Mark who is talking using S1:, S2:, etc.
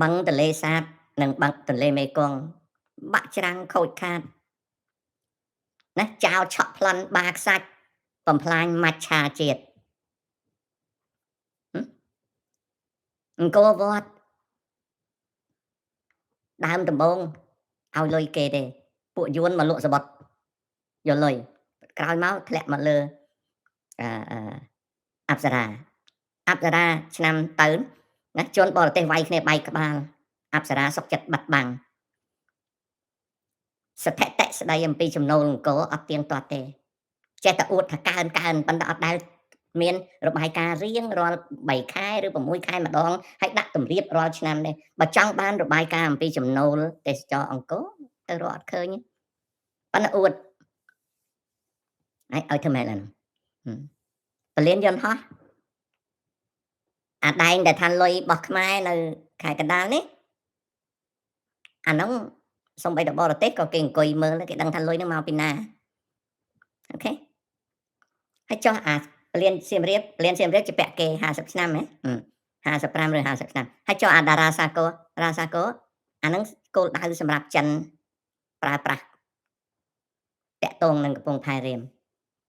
S1: បឹងទន្លេសាបនិងបឹងទន្លេមេគង្គបាក់ច្រាំងខូចខាតណាចោលឆក់ប្លន់បាខ្សាច់បំផ្លាញមច្ឆាជាតិអង្គរវត្តដើមដំបងឲ្យលុយគេទេពួកយួនមកលក់សបុតយកលុយក្រោយមកធ្លាក់មកលើអឺអប្សរាអប្សរាឆ្នាំទៅណាជនបរទេសវាយគ្នាបែកក្បាលអប្សរាសុកចិត្តបាត់បង់ស្ថិតិស្ដីអំពីចំណូលអង្គរអត់ទៀងទាត់ទេចេះតែអួតថាកើនកើនប៉ុន្តែអត់ដែលមានរបាយការណ៍រៀងរាល់3ខែឬ6ខែម្ដងហើយដាក់ទម្រាបរាល់ឆ្នាំនេះបើចង់បានរបាយការណ៍អំពីចំណូលទេសចរអង្គរទៅរកអត់ឃើញប៉ុន្តែអួតហើយឲ្យធ្វើម៉េចឡើងពលានយន្តហោះអាដែងដែលថាលុយរបស់ខ្មែរនៅខេត្តកណ្ដាលនេះអាហ្នឹងសំបីតបរទេសក៏គេអង្គុយមើលគេដឹងថាលុយហ្នឹងមកពីណាOK ហើយចុះអាពលានសៀមរាបពលានសៀមរាបជាពាក់គេ50ឆ្នាំហ៎55ឬ50ឆ្នាំហើយចុះអាតារាសាគររាសាគរអាហ្នឹងគោលដៅសម្រាប់ចិនប្រើប្រាស់តាក់ទងនឹងកំពង់ផែរៀម